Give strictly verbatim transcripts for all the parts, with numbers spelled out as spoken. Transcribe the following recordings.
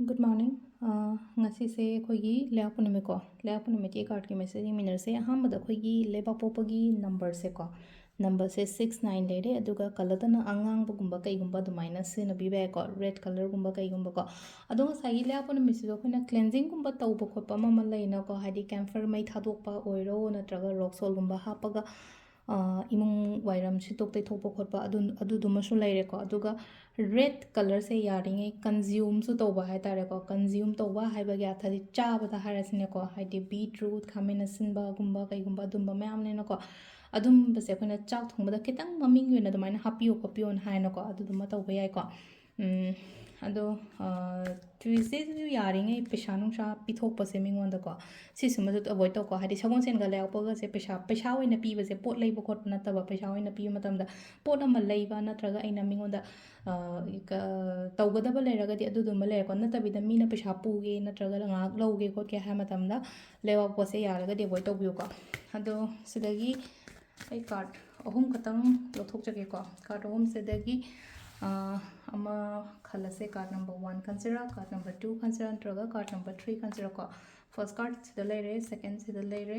Good morning. ꯑ, ꯉꯁꯤꯁꯦ ꯑꯩꯈꯣꯏꯒꯤ ꯂꯩꯕꯥꯛꯄꯣꯛꯄ ꯅꯨꯃꯤꯠꯀꯣ꯫ ꯂꯩꯕꯥꯛꯄꯣꯛꯄ ꯅꯨꯃꯤꯠꯀꯤ cardꯀꯤ message ꯌꯦꯡꯃꯤꯟꯅꯔꯁꯦ꯫ ꯑꯍꯥꯟꯕꯗ ꯑꯩꯈꯣꯏꯒꯤ ꯂꯩꯕꯥꯛꯄꯣꯛꯄꯒꯤ numberꯁꯦꯀꯣ꯫ Numberꯁꯦ six nine ꯂꯩꯔꯦ, ꯑꯗꯨꯒ colourꯗꯅ ꯑꯉꯥꯡꯕꯒꯨꯝꯕ ꯀꯩꯒꯨꯝꯕ ꯑꯗꯨꯃꯥꯏꯅ ꯁꯤꯖꯤꯟꯅꯕꯤꯕ ꯌꯥꯏꯀꯣ, red colourꯒꯨꯝꯕ ꯀꯩꯒꯨꯝꯕꯀꯣ꯫ ꯑꯗꯣ ꯉꯁꯥꯏꯒꯤ ꯂꯩꯕꯥꯛꯄꯣꯛꯄ ꯅꯨꯃꯤꯠꯁꯤꯗ ꯑꯩꯈꯣꯏꯅ cleansingꯒꯨꯝꯕ ꯇꯧꯕ ꯈꯣꯠꯄ ꯑꯃ ꯑꯃ ꯂꯩꯅꯀꯣ, ꯍꯥꯏꯗꯤ campfire ꯃꯩ ꯊꯥꯗꯣꯛꯄ ꯑꯣꯏꯔꯣ, ꯅꯠꯇ꯭ꯔꯒ rock saltꯒꯨꯝꯕ ꯍꯥꯞꯄꯒ, ꯑ, ꯏꯃꯨꯡ ꯋꯥꯏꯔꯝ ꯁꯤꯠꯇꯣꯛ ꯇꯩꯊꯣꯛꯄ ꯈꯣꯠꯄ ꯑꯗꯨ, ꯑꯗꯨꯗꯨꯃꯁꯨ ꯂꯩꯔꯦꯀꯣ꯫ ꯑꯗꯨꯒ red colourꯁꯦ ꯌꯥꯔꯤꯉꯩ consumeꯁꯨ ꯇꯧꯕ ꯍꯥꯏꯇꯥꯔꯦꯀꯣ꯫ Consume ꯇꯧꯕ ꯍꯥꯏꯕꯒꯤ ꯑꯔꯊꯗꯤ ꯆꯥꯕꯗ ꯍꯥꯏꯔꯁꯤꯅꯦꯀꯣ, ꯍꯥꯏꯗꯤ beetroot, ꯈꯥꯃꯦꯟ ꯑꯁꯤꯟꯕꯒꯨꯝꯕ ꯀꯩꯒꯨꯝꯕ ꯑꯗꯨꯝꯕ ꯃꯌꯥꯝꯅꯤꯅꯀꯣ꯫ ꯑꯗꯨꯝꯕꯁꯦ ꯑꯩꯈꯣꯏꯅ ꯆꯥꯛ ꯊꯣꯡꯕꯗ ꯈꯤꯇꯪ ꯃꯃꯤꯡꯒꯤ ꯑꯣꯏꯅ ꯑꯗꯨꯃꯥꯏꯅ ꯍꯥꯞꯄꯤꯌꯣ ꯈꯣꯠꯄꯤꯌꯣꯅ ꯍꯥꯏꯅꯀꯣ, ꯑꯗꯨꯗꯨꯃ ꯇꯧꯕ ꯌꯥꯏꯀꯣ꯫ ꯎꯝ, ꯑꯗꯣ, ꯑ, Tuesdayꯁꯤꯁꯨ ꯌꯥꯔꯤꯉꯩ ꯄꯩꯁꯥ ꯅꯨꯡꯁꯥ ꯄꯤꯊꯣꯛꯄꯁꯦ ꯃꯤꯉꯣꯟꯗꯀꯣ, ꯁꯤꯁꯤꯃꯁꯨ avoid ꯇꯧꯀꯣ꯫ ꯍꯥꯏꯗꯤ ꯁꯒꯣꯜꯁꯦꯟꯒ ꯂꯩꯕꯥꯛꯄꯣꯛꯄꯒꯁꯦ ꯄꯩꯁꯥ, ꯄꯩꯁꯥ ꯑꯣꯏꯅ ꯄꯤꯕꯁꯦ, ꯄꯣꯠ ꯂꯩꯕ ꯈꯣꯠꯄ ꯅꯠꯇꯕ, ꯄꯩꯁꯥ ꯑꯣꯏꯅ ꯄꯤꯕ ꯃꯇꯝꯗ ꯄꯣꯠ ꯑꯃ ꯂꯩꯕ ꯅꯠꯇ꯭ꯔꯒ ꯑꯩꯅ ꯃꯤꯉꯣꯟꯗ, ꯑ, ꯀ-, ꯇꯧꯒꯗꯕ ꯂꯩꯔꯒꯗꯤ ꯑꯗꯨꯗꯨꯃ ꯂꯩꯔꯦꯀꯣ꯫ ꯅꯠꯇꯕꯤꯗ ꯃꯤꯅ ꯄꯩꯁꯥ ꯄꯨꯒꯦ ꯅꯠꯇ꯭ꯔꯒ ꯉꯥꯏꯍꯥꯛ ꯂꯧꯒꯦ ꯈꯣꯠꯀꯦ ꯍꯥꯏꯕ ꯃꯇꯝꯗ ꯂꯩꯕꯥꯛꯄꯣꯛꯄꯁꯦ ꯌꯥꯔꯒꯗꯤ avoid ꯇꯧꯕꯤꯌꯨꯀꯣ꯫ ꯑꯗꯣ ꯁꯤꯗꯒꯤ ꯑꯩ card ꯑꯍꯨꯝ ꯈꯛꯇꯪ ꯂꯧꯊꯣꯛꯆꯒꯦꯀꯣ꯫ Card ꯑꯍꯨꯝꯁꯤꯗꯒꯤ, ꯑ, ꯑꯃ ꯈꯜꯂꯁꯦ꯫ Card number one ꯈꯟꯁꯤꯔꯥ, card number two ꯈꯟꯁꯤꯔꯥ, ꯅꯠꯇ꯭ꯔꯒ card number three ꯈꯟꯁꯤꯔꯥꯀꯣ? First card ꯁꯤꯗ ꯂꯩꯔꯦ, second ꯁꯤꯗ ꯂꯩꯔꯦ,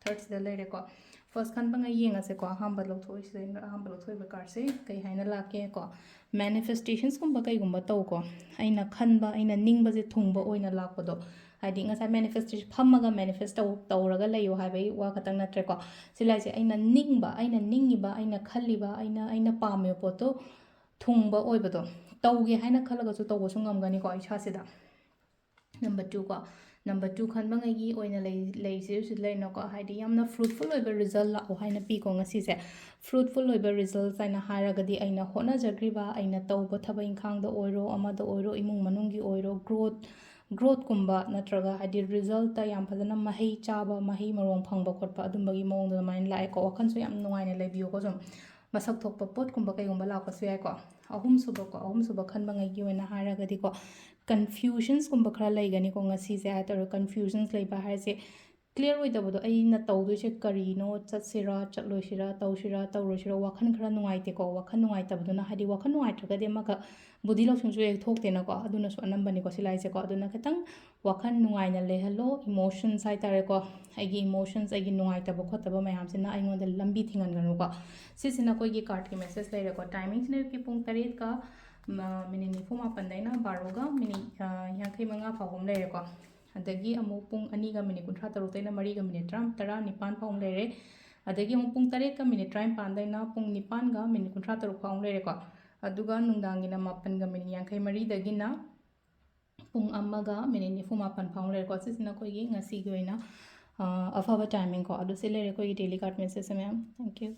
third ꯁꯤꯗ ꯂꯩꯔꯦꯀꯣ꯫ First ꯈꯟꯕꯉꯩ ꯌꯦꯡꯉꯁꯦꯀꯣ꯫ ꯑꯍꯥꯟꯕ ꯂꯧꯊꯣꯛꯏꯁꯤꯗ, ꯑꯍꯥꯟꯕ ꯂꯧꯊꯣꯛꯏꯕ cardꯁꯦ ꯀꯩ ꯍꯥꯏꯅ ꯂꯥꯛꯀꯦꯀꯣ? Manifestationsꯀꯨꯝꯕ ꯀꯩꯒꯨꯝꯕ ꯇꯧꯀꯣ꯫ ꯑꯩꯅ ꯈꯟꯕ, ꯑꯩꯅ ꯅꯤꯡꯕꯁꯦ ꯊꯨꯡꯕ ꯑꯣꯏꯅ ꯂꯥꯛꯄꯗꯣ꯫ ꯍꯥꯏꯗꯤ ꯉꯁꯥꯏ manifestation, ꯐꯝꯃꯒ manifest ꯇꯧ-, ꯇꯧꯔꯒ ꯂꯩꯌꯣ ꯍꯥꯏꯕꯒꯤ ꯋꯥ ꯈꯛꯇꯪ ꯅꯠꯇ꯭ꯔꯦꯀꯣ꯫ ꯁꯤ ꯂꯥꯏꯁꯦ ꯑꯩꯅ ꯅꯤꯡꯕ, ꯑꯩꯅ ꯅꯤꯡꯉꯤꯕ, ꯑꯩꯅ ꯈꯜꯂꯤꯕ, ꯑꯩꯅ, ꯑꯩꯅ ꯄꯥꯝꯃꯤꯕ ꯄꯣꯠꯇꯣ ꯊꯨꯡꯕ ꯑꯣꯏꯕꯗꯣ꯫ ꯇꯧꯒꯦ ꯍꯥꯏꯅ ꯈꯜꯂꯒꯁꯨ ꯇꯧꯕꯁꯨ ꯉꯝꯒꯅꯤꯀꯣ ꯏꯁꯥꯁꯤꯗ꯫ Number two ꯀꯣ, number two ꯈꯟꯕꯉꯩꯒꯤ ꯑꯣꯏꯅ ꯂꯩ-, ꯂꯩꯔꯤꯁꯦ ꯁꯤꯗ ꯂꯩꯔꯦꯅꯀꯣ꯫ ꯍꯥꯏꯗꯤ ꯌꯥꯝꯅ fruitful ꯑꯣꯏꯕ result ꯂꯥꯛꯑꯣ ꯍꯥꯏꯅ ꯄꯤꯀꯣ ꯉꯁꯤꯁꯦ꯫ Fruitful ꯑꯣꯏꯕ results ꯍꯥꯏꯅ ꯍꯥꯏꯔꯒꯗꯤ ꯑꯩꯅ ꯍꯣꯠꯅꯖꯈ꯭ꯔꯤꯕ, ꯑꯩꯅ ꯇꯧꯕ ꯊꯕꯛ ꯏꯪꯈꯥꯡꯗ ꯑꯣꯏꯔꯣ, ꯑꯃꯗ ꯑꯣꯏꯔꯣ, ꯏꯃꯨꯡ ꯃꯅꯨꯡꯒꯤ ꯑꯣꯏꯔꯣ, growth, growthꯀꯨꯝꯕ ꯅꯠꯇ꯭ꯔꯒ ꯍꯥꯏꯗꯤ resultꯇ ꯌꯥꯝ ꯐꯖꯅ ꯃꯍꯩ ꯆꯥꯕ, ꯃꯍꯩ ꯃꯔꯣꯡ ꯐꯪꯕ ꯈꯣꯠꯄ ꯑꯗꯨꯝꯕꯒꯤ ꯃꯑꯣꯡꯗ ꯑꯗꯨꯃꯥꯏꯅ ꯂꯥꯛꯑꯦꯀꯣ꯫ ꯋꯥꯈꯜꯁꯨ ꯌꯥꯝ ꯅꯨꯡꯉꯥꯏꯅ ꯂꯩꯕꯤꯌꯨꯀꯣ꯫ ꯁꯨꯝ ꯃꯁꯛ ꯊꯣꯛꯄ ꯄꯣꯠꯀꯨꯝꯕ ꯀꯩꯒꯨꯝꯕ ꯂꯥꯛꯄꯁꯨ ꯌꯥꯏꯀꯣ꯫ ꯑꯍꯨꯝꯁꯨꯕꯀꯣ, ꯑꯍꯨꯝꯁꯨꯕ ꯈꯟꯕꯉꯩꯒꯤ ꯑꯣꯏꯅ ꯍꯥꯏꯔꯒꯗꯤꯀꯣ, confusionsꯀꯨꯝꯕ ꯈꯔ ꯂꯩꯒꯅꯤꯀꯣ ꯉꯁꯤꯁꯦ ꯍꯥꯏꯇꯥꯔꯦ꯫ Confusions ꯂꯩꯕ ꯍꯥꯏꯁꯦ ꯀ꯭ꯂꯤꯌꯥꯔ ꯑꯣꯏꯗꯕꯗꯣ, ꯑꯩꯅ ꯇꯧꯗꯣꯏꯁꯦ ꯀꯔꯤꯅꯣ, ꯆꯠꯁꯤꯔꯥ ꯆꯠꯂꯣꯏꯁꯤꯔꯥ, ꯇꯧꯁꯤꯔꯥ ꯇꯧꯔꯣꯏꯁꯤꯔꯥ, ꯋꯥꯈꯜ ꯈꯔ ꯅꯨꯡꯉꯥꯏꯇꯦꯀꯣ꯫ ꯋꯥꯈꯜ ꯅꯨꯡꯉꯥꯏꯇꯕꯗꯨꯅ, ꯍꯥꯏꯗꯤ ꯋꯥꯈꯜ ꯅꯨꯡꯉꯥꯏꯇ꯭ꯔꯒꯗꯤ ꯑꯃꯒ ꯕꯨꯙꯤ ꯂꯧꯁꯤꯡꯁꯨ ꯍꯦꯛ ꯊꯣꯛꯇꯦꯅꯀꯣ, ꯑꯗꯨꯅꯁꯨ ꯑꯅꯝꯕꯅꯤꯀꯣ ꯁꯤ ꯂꯥꯏꯁꯦꯀꯣ꯫ ꯑꯗꯨꯅ ꯈꯤꯇꯪ ꯋꯥꯈꯜ ꯅꯨꯡꯉꯥꯏꯅ ꯂꯩꯍꯜꯂꯣ꯫ ꯏꯃꯣꯁꯟꯁ ꯍꯥꯏꯇꯥꯔꯦꯀꯣ, ꯑꯩꯒꯤ ꯏꯃꯣꯁꯟꯁ, ꯑꯩꯒꯤ ꯅꯨꯡꯉꯥꯏꯇꯕ ꯈꯣꯠꯇꯕ ꯃꯌꯥꯝꯁꯤꯅ ꯑꯩꯉꯣꯟꯗ ꯂꯝꯕꯤ ꯊꯤꯡꯍꯟꯒꯅꯨꯀꯣ꯫ ꯁꯤꯁꯤꯅ ꯑꯩꯈꯣꯏꯒꯤ ꯀꯥꯔꯠꯀꯤ ꯃꯦꯁꯦꯖ ꯂꯩꯔꯦꯀꯣ꯫ ꯇꯥꯏꯃꯤꯡꯁꯤꯅ ꯑꯌꯨꯛꯀꯤ ꯄꯨꯡ ꯇꯔꯦꯠꯀ, ꯃ-, ꯃꯤꯅꯤꯠ ꯅꯤꯐꯨ ꯃꯥꯄꯟꯗꯩꯅ ꯕꯥꯔꯣꯒ ꯃꯤꯅꯤꯠ, ꯑ, ꯌꯥꯡꯈꯩ ꯃꯉꯥ ꯐꯥꯎꯕ ꯑꯃ ꯂꯩꯔꯦꯀꯣ꯫ ꯑꯗꯒꯤ ꯑꯃꯨꯛ ꯄꯨꯡ ꯑꯅꯤꯒ ꯃꯤꯅꯤꯠ ꯀꯨꯟꯊ꯭ꯔꯥ ꯇꯔꯨꯛꯇꯩꯅ ꯃꯔꯤꯒ ꯃꯤꯅꯤꯠ ꯇꯔꯥ, ꯇꯔꯥ ꯅꯤꯄꯥꯟ ꯐꯥꯎ ꯑꯃ ꯂꯩꯔꯦ꯫ ꯑꯗꯒꯤ ꯑꯃꯨꯛ ꯄꯨꯡ ꯇꯔꯦꯠꯀ ꯃꯤꯅꯤꯠ ꯇꯔꯥꯅꯤꯄꯥꯟꯗꯩꯅ ꯄꯨꯡ ꯅꯤꯄꯥꯟꯒ ꯃꯤꯅꯤꯠ ꯀꯨꯟꯊ꯭ꯔꯥ ꯇꯔꯨꯛ ꯐꯥꯎ ꯑꯃ ꯂꯩꯔꯦꯀꯣ꯫ ꯑꯗꯨꯒ ꯅꯨꯡꯗꯥꯡꯒꯤꯅ ꯃꯥꯄꯟꯒ ꯃꯤꯅꯤꯠ ꯌꯥꯡꯈꯩ ꯃꯔꯤꯗꯒꯤꯅ ꯄꯨꯡ ꯑꯃꯒ ꯃꯤꯅꯤꯠ ꯅꯤꯐꯨ ꯃꯥꯄꯟ ꯐꯥꯎ ꯑꯃ ꯂꯩꯔꯦꯀꯣ꯫ ꯁꯤꯁꯤꯅ ꯑꯩꯈꯣꯏꯒꯤ ꯉꯁꯤꯒꯤ ꯑꯣꯏꯅ, ꯑ, ꯑꯐꯕ ꯇꯥꯏꯃꯤꯡꯀꯣ꯫ ꯑꯗꯨ ꯁꯤ ꯂꯩꯔꯦ ꯑꯩꯈꯣꯏꯒꯤ ꯗꯦꯂꯤ ꯀꯥꯔꯠ ꯃꯦꯁꯦꯖꯁꯦ, ꯃꯦꯝ꯫ Thank you꯫